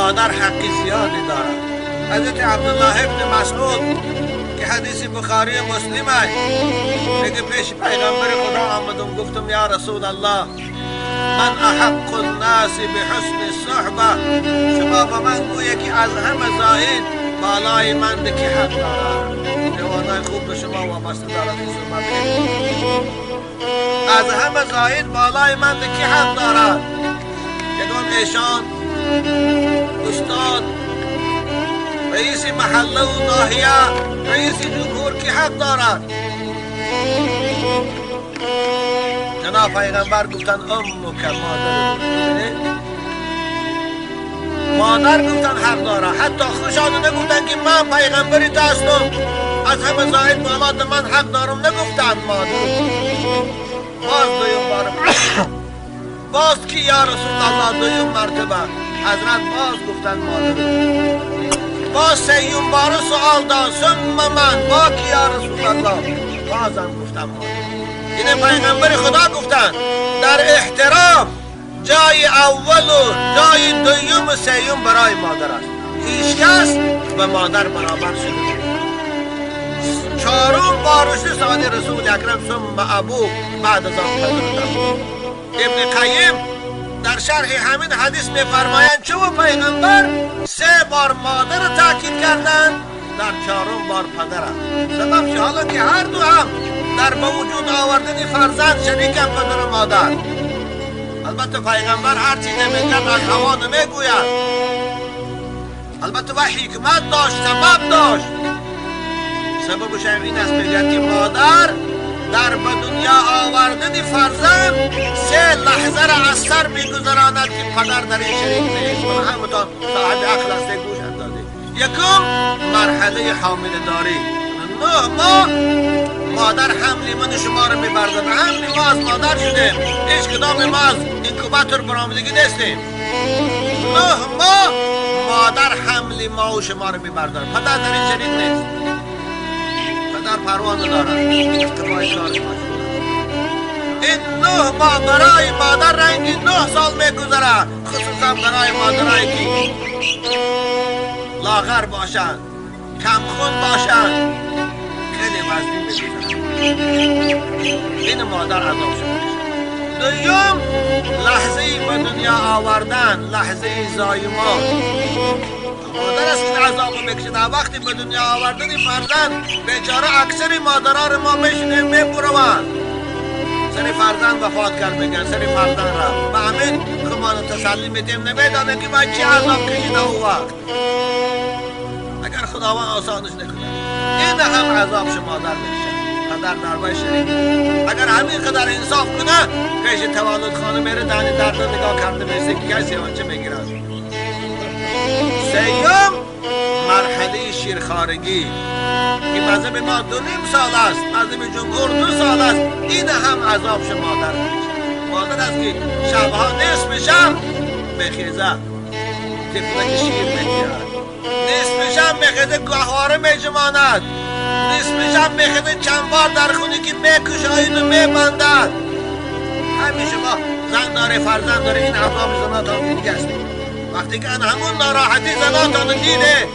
مادر حق زیادی دارد. حضرت عبدالله ابن مسعود که حدیث بخاری مسلم است، میگه پیش پیغمبر خدا آمدم، گفتم یا رسول الله من احق الناس بحسن الصحبه، شما به من گویه که از همه زاید بالای من کی حق دارد؟ جوانای خوب به شما وابسته دارد این صحبت. از همه زاید بالای من کی حق دارد؟ یگان ایشان استاد، رئیس محله و ناحیه، رئیس جمهور کی حق دارد؟ جناب پیغمبر گفتن امک، مادر. مادر گفتن حق داره. حتی خوشانه نگفتن که من پیغمبری تو هستم، از همه زاید بالات من حق دارم، نگفتن مادر. باز دویم بار باز کی یا رسول الله؟ دویم مرتبه حضرت باز گفتن مادر. باز سیوم بار سوال داد ثم من، با کی یا رسول الله؟ بازم گفتن مادر. این پیغمبر خدا گفتن در احترام جای اول و جای دوم و سیوم برای مادر است، هیچ کس به مادر برابر شده. چهارم بارش سعادت رسول اکرم ثم ابو بعد از آن پدر. ابن قیم در شرح همین حدیث میفرمایند چون پیغمبر سه بار مادر تاکید کردند، در چهارم بار پدر. سبب حالا که هر دو هم در به وجود آوردن فرزند شریکم پدر و مادر. البته پیغمبر هر چیز نمیگرد از هوا نمیگوید، البته و حکمت داشت، سبب داشت. سببش این است میگه که مادر در به دنیا آوردن فرزند سه لحظه را از سر میگذراند که پدر در این شریک نیست. من همتان صاحب عقل هسته گوش اندازه. یکم مرحله حامله داری، 9 ماه مادر حمل من شما رو میبردد. حمل ما از مادر شدیم، هیچ کدام ما از اینکوباتور برآمدگی نیستیم. 9 ماه مادر حمل ما و شما رو میبردد، پدر در این شریک نیست. پدر پروا ندارد، اتفاقی کارش مشغول. این 9 ماه برای مادر رنگی 9 سال میگذرد، خصوصا برای مادرایی که لاغر باشند، کمخون باشند، خیلی وزنی میگذرد. این مادر عذاب شده. دوم لحظه به دنیا آوردن، لحظه زایمان. مادر است این عذاب میکشد. وقتی به دنیا آوردن فرزند بیچاره اکثر مادران رو ما میشنیم میبروند، سر فرزند وفات کرد میگن، سر فرزند رفت. به همین خمان تسلی میدیم، نمیدانه که باید چه عذاب کشیده او وقت، اگر خداوند آسانش نکنه. این هم عذاب مادر میکشد، پدر در وی شریک. اگر همین قدر انصاف کنه پیش تولد خانه میره، دهن درد نگاه کرده میسه که کسی آنچه میگیرد. سیوم مرحله شیرخوارگی که مذهب ما 2.5 سال است، مذهب جمهور 2 سال است. این هم عذاب مادر میکشد. مادر است که شبها نصف شب میخیزد، طفلک شیر میگیرد، نصف شب میخیزه گهواره میجماند، نصف شب میخیزه چند بار در خونه که میکشاید و میبندد. همین شما زن داره، فرزند داره، این عذاب زناتان دیگه است. وقتی که همون ناراحتی زناتان دیده،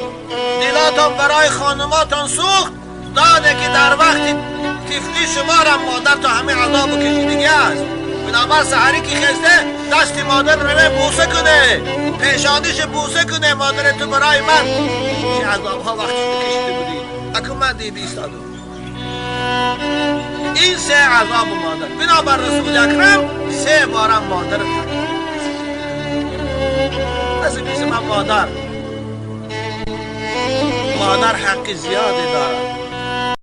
دلاتان برای خانماتان سوخت، دانه که در وقت طفلی شما را مادر تا همه عذاب و کشیدگی است. بنابر سحری که خسته دست مادر رو بوسه کنه، پیشانیش بوسه کنه، مادر تو برای من چه عذاب ها وقتی کشیده بودی، اکنون من دیدی ایستادم. این سه عذاب مادر. بنابر رسول اکرم 3 بارم مادر تکید. از بیس من مادر، مادر حق زیادی دارد.